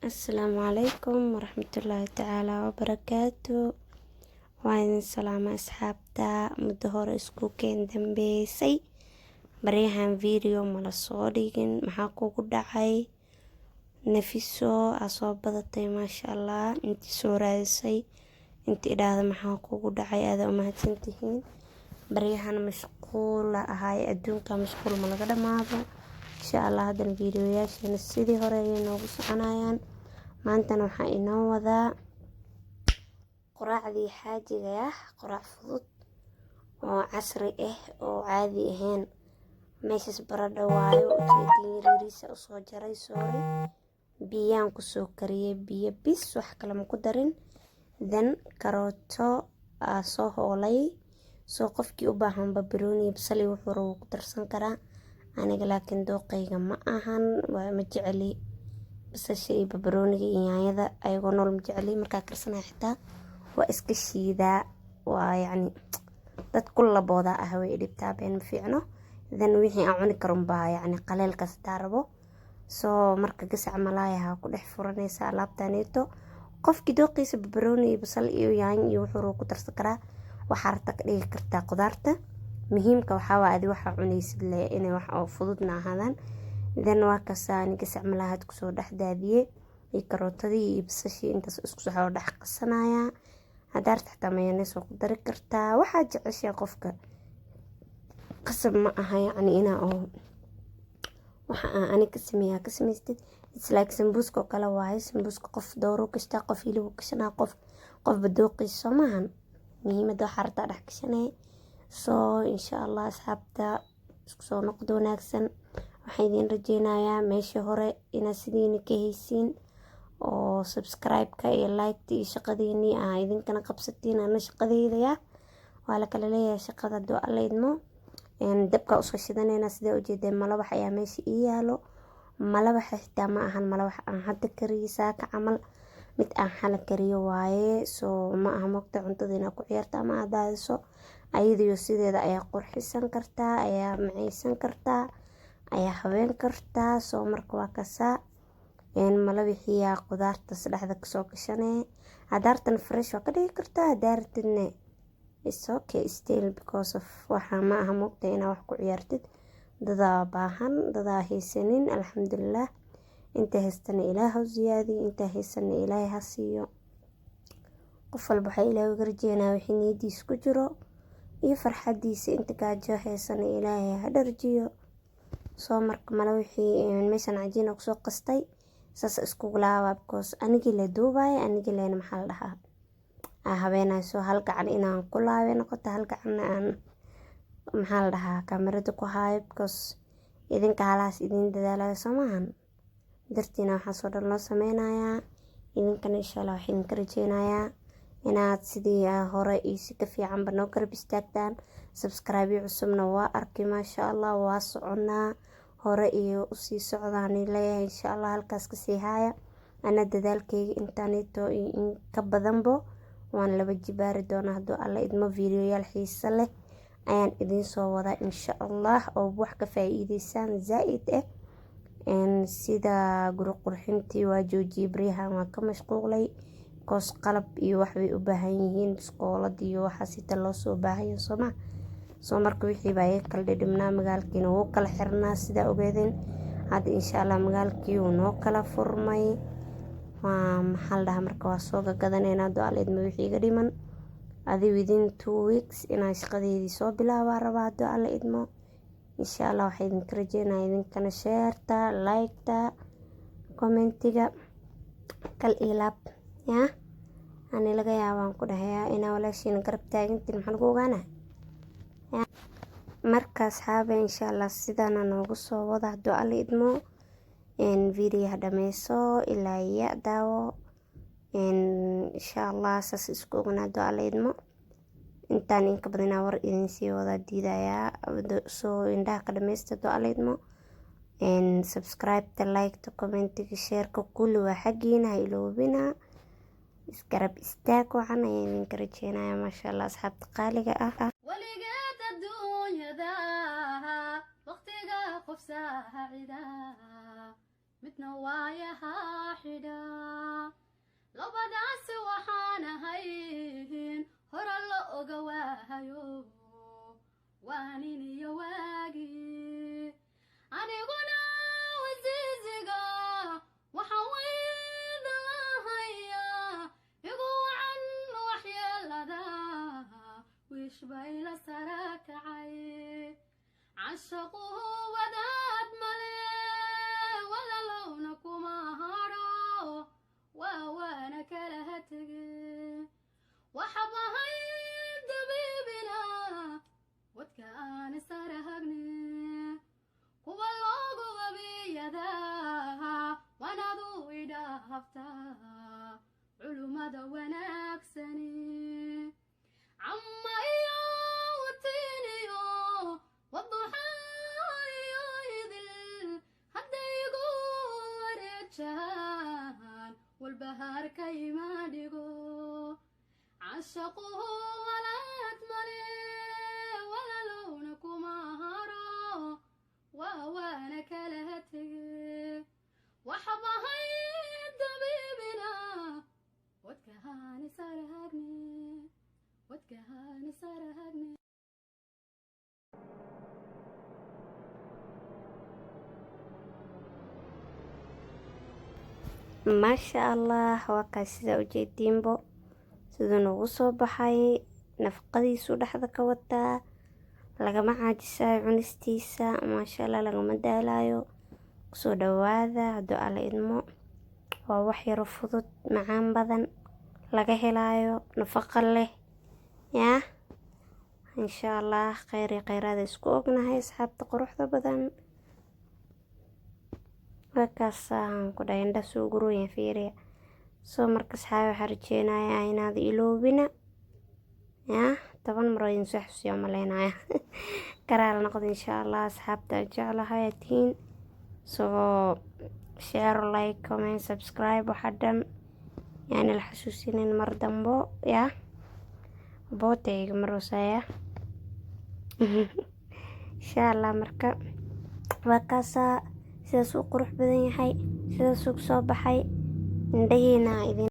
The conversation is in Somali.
Asalaamu calaykum waraxmatullaahi tacaala wabarakaatu. Waa idin salaama, asxaabta. Muddo hore isku keen dambeysay. Baryahan video mala soo dhigin. Maxaa kugu dhacay, Nafiso? Aa soo badatay, maasha Allah. Intii soo raadisay, intii idhaahda "Maxaa kugu dhacay?" Aada umahadsantihiin. Baryahan mashquula ahaay, adduunka mashquul ma laga dhamaado. Insha Allah haddana videoyaasheena sidii hore ayay noogu soconayaan. Maantana waxaa inoo wadaa quraacdii xaajiga ah, quraac fudud oo casri ah oo caadi ahayn. Meeshaas baradho waayo, ujeedin yaryariisa usoo jaray. Sorry, biyaan kusoo kariyay, biyo bis, wax kale ma ku darin. Then karooto aa soo hoolay. Soo qofkii u baahan barbarooni, basal iyo wuxuu rabo ku darsan karaa. Aniga laakiin dooqayga ma ahan, ma jeceli basasha iyo barbarooniga iyo yaanyada ayagoo nool, ma jeceli. Markaa karsanaya xitaa waa iska shiidaa, waa yacni dad ku labooda ah, way dhibtaa, been ma fiicno. Then wixii aan cuni karun baa yacni qaleelkaas hadaa rabo. Soo marka gasac malaayaha ku dhex furanaysa alaabtaneeto. Qofkii dooqiisa barbarooni iyo basal iyo yaanyo iyo wuxuu rabo ku darsan karaa. Waxaa rabta ka dhigi kartaa qudaarta. Muhiimka waxaa waa adi waxaa cunaysid le inay wax oo fududna ahaadaan. Then waa kasaa, ani gasac malaahad kusoo dhex daadiyey iyo karootadii iyo basashii, intaas isku soo dhex qasanayaa. Haddaa rabta xitaa mayonnaise waa ku dari kartaa, waxaa jeceshay qofka. Qasab ma aha yacni inaa oo waxa aan ani ka sameeyaa ka samaystid. It's like sambuuska oo kale waaye. Sambuuska qof dooro gashtaa, qof hilib gashanaa, qof qofba dooqiisa, soo maahan? Muhiimadda waxaa rabtaa dhex gashanaya. Soo insha Allah, asxaabta, isku soo noqdo wanaagsan. Waxaan idiin rajeynayaa meeshii hore inaad sidiina ka haysiin oo subscribe-ka iyo like-ta iyo shaqadiinii aa idinkana qabsatiin, ana shaqadeydaya waa la kala leeyahay shaqada. Haduu Alla idmo, dabka usoo shidanayna. Sidaa ujeedeen, malawax ayaa meesha ii yaalo. Malawaxa xitaa ma ahan malawax aan hadda kariyo saaka camal, mid aan xala kariyo waaye. Soo ma aha mogta cuntada inaad ku ciyaarto ama aad daadiso. Ayadiyo sideeda ayaa qurxisan kartaa, ayaa maceysan kartaa, ayaa habeen kartaa. Soo marka waa kasaa, malawixiyaa qudaartas dhexda kasoo gashanee. Hadaartan fresh waa ka dhigi kartaa, hadaa rabtidne it's okay still, because of waxaa ma aha mogta inaa wax ku ciyaartid. Dadaa baahan, dadaa haysanin. Alxamdulilah, inta haystana Ilaah ha ziyaadiyo, inta haysana Ilaahay ha siiyo. Qof walba waxaa Ilaahay uga rajeynaya wixii niyadiisa ku jiro iyo farxadiisa. Inta gaajo haysana Ilaahay ha dharjiyo. Soo marka mala wixii meeshan cajiina kusoo qastay, saas iskugu laabaa, because anigii la duubaya, anigii leena, maxaa la dhahaa, aa habeenayso. Hal gacan inaan ku laabay noqoto, hal gacanna aan, maxaa la dhahaa, kaamirada ku haayo, because idinka halahaas idin dadaalayo, soo maahan? Dartiina waxaasoo dhan loo sameynayaa. Idinkana insha Allah waxaa idinka rajeynayaa inaad sidii hore iyo si ka fiicanba noo garab istaagtaan. Subscribe cusubna waa arkay, maasha Allah. Waa soconaa, hore iyo usii socdaan leeyahay. Insha Allah halkaas kasii haaya. Ana dadaalkeyga intaanito iyo in ka badanbo waan laba jibaari doonaa hadduu Alla idmo. Videoyaal xiiso leh ayaan idiin soo wadaa insha Allah, oo wax ka faa-iideysaan zaa-id ah. Sida guri qurxintii waa joojiyey baryahan, waa ka mashquulay, because qalab iyo waxbay u baahan yihiin, biskoolad iyo waxaasita loosoo baahanya, sooma? Soo marka wixii baa iga kala dhidhibnaa, magaalkiina wuu kala xirnaa, sidaa ogeedeen. Hadda insha Allah magaalkii wuu noo kala furmay. Waa, maxaa la dhahaa, marka waa soo gagadanayna hadduu Alla idmo wixii iga dhiman. Adi within 2 weeks inaan shaqadeydii soo bilaabaa rabaa hadduu Alla idmo. Insha Allah waxaa idinka rajeynaya idinkana share-ta, like-ta, comment-iga, kal iyo laab. Yaa ani laga yaabaan ku dhahayaa inaa walaashiina garab taagantiin, maxaa lagu ogaanaa? Marka asxaabe, insha Allah sidaana noogu soo wada hadduu Alla idmo. Videoha dhameyso ilaa iya daawo, insha Allah saas isku ogna hadduu Alla idmo. Intaan inka badanaa war idin sii wada diidayaa. Soo indhaha ka dhameysta hadduu Alla idmo. Subscribe-ta, like-ta, comment-iga, share-ka, kulli waa xaggiina, ha iloobina. Isgarab istaag wacan ayaan idinka rajeynaya, maasha Allah, asxaabta qaaliga ah. Weligeed adduunyada waqtiga qof saacida, midna waayaha xidha. Cashaquhu wadaad male, walalowna kuma hadho, waa waana kala tege. Waxbahay dabiibina wadka aan isarahagne, kuwa loogu wabiyadaa wanadu idhaaftaa culumada wanaagsani. Cama iyo watiiniyo waduxaa iyo idil hadday igu wareejaan, walbahaarka ima dhigo. Cashaquhu walaad male, walalowna kuma haro, waa waana kala tege. Waxbahay dabiibina wadkahaan isarahagne, wadkahaan isarahagne. Maasha Allah, waa kaas sidaa ujeediinbo siduu noogu soo baxay. Nafaqadiisuu dhexda ka wataa, lagama caajisayo cunistiisa. Maasha Allah, lagama daalayo. Kusoo dhawaada hadduu Alla idmo. Waa wax yaro fudud, macaan badan, laga helayo, nafaqo leh. Yaa insha Allah, kheyr iyo kheyraada isku ognahay, asxaabta quruxda badan. Markaasaan ku dhahay, indha soo gurooyin fiiriya. Soo marka asxaabi, waxaa rajeynayaa inaad iloobina. Yaa 10 mar oo idin soo xasuusiya maleynaya. Karaal noqdo insha Allah, asxaabta aan jeclahay aad tihiin. Soo share, like, comment, subscribe, waxa dhan yaani la xasuusinin mar dambo. Yaa bootayga marosaya insha Allah. Marka waa kaasaa, sidaas uu qurux badan yahay, sidaasuu kusoo baxay. Indhahiina idin